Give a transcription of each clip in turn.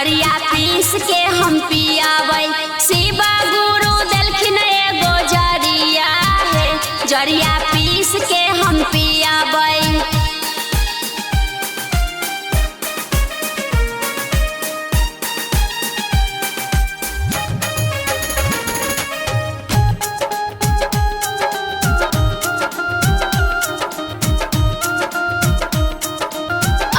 जरिया पीस के हम पियाबै। शिवा गुरु देलखिन एगो जरिया हे, जरिया पीस के हम पियाबै।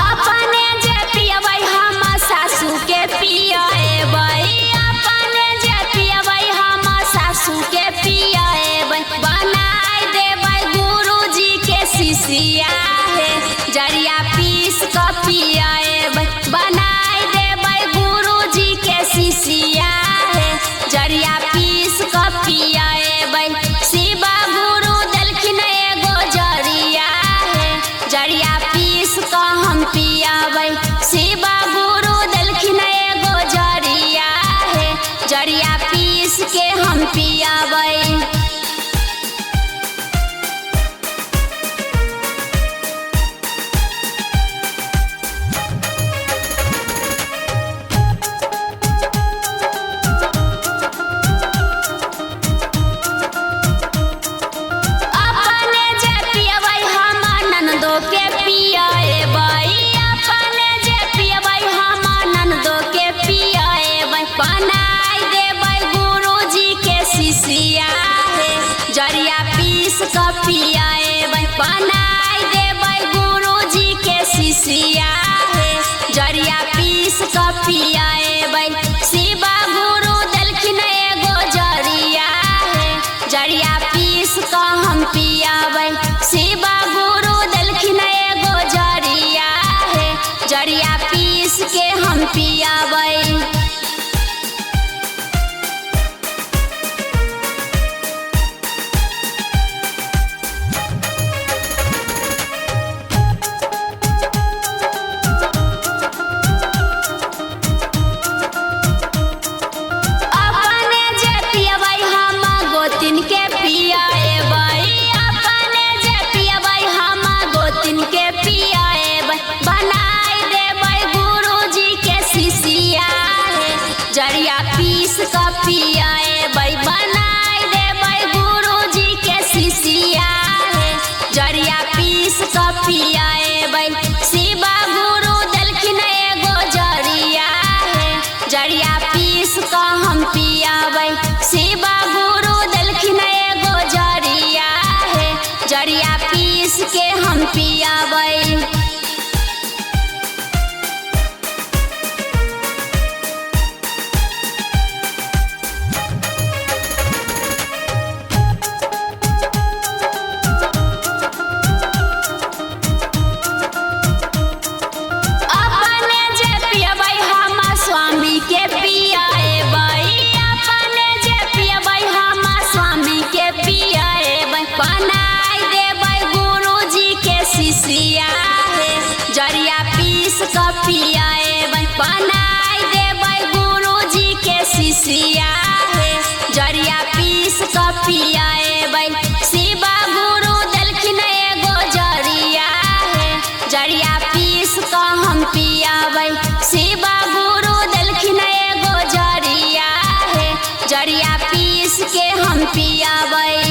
अपने जे पियबै हम सासू के पियबै, अपने जे पियबै हम सासू के पियबै। बनाय देबै गुरुजी के शिष्या हे, जरिया पीस क पियबै। बनाय देबै गुरुजी के शिष्या हे, जरिया पीस क पियबै। शिवा गुरु देलखिन एगो जरिया हे, जरिया पीस क हम पियाबै। शिवा गुरु देलखिन एगो जरिया हे, जरिया पीस के हम पियाबै। अपने जे पियबै हम ननदो के पियबै, अपने जे पियबै हम ननदो के पियबै। बनाय देबै गुरुजी के शिष्या हे, जरिया पीस क पियबै। बनाय देबै गुरुजी के शिष्या हे, जरिया पीस क पियबै। शिवा गुरु देलखिन एगो जरिया हे, जरिया पीस क हम पियाबै। शिवा गुरु देलखिन एगो जरिया हे, जरिया पीस के हम पियाबै। अपने जे पियबै हम गोतिन के पियबै, अपने जे पियबै हम गोतिन के पियबै। बनाय देबै गुरुजी के शिष्या हे, जरिया पीस क पियबै। बनाय देबै गुरुजी के शिष्या हे, जरिया पीस क पियबै। शिवा गुरु देलखिन एगो जरिया हे, जरिया पीस क हम पियाबै। शिवा गुरु देलखिन एगो जरिया हे, जरिया पीस के हम पियाबै। अपने जे पियबै हम स्वामी के पियबै, अपने जे पियबै हम स्वामी के पियबै। बनाय देबै गुरुजी के शिष्या हे, जरिया पीस क पियबै। बनाय देबै गुरुजी के शिष्या हे, जरिया पीस क पियबै। शिवा गुरु देलखिन एगो जरिया हे, जरिया पीस क हम पियाबै। शिवा गुरु देलखिन एगो जरिया हे, जरिया पीस के हम पियाबै।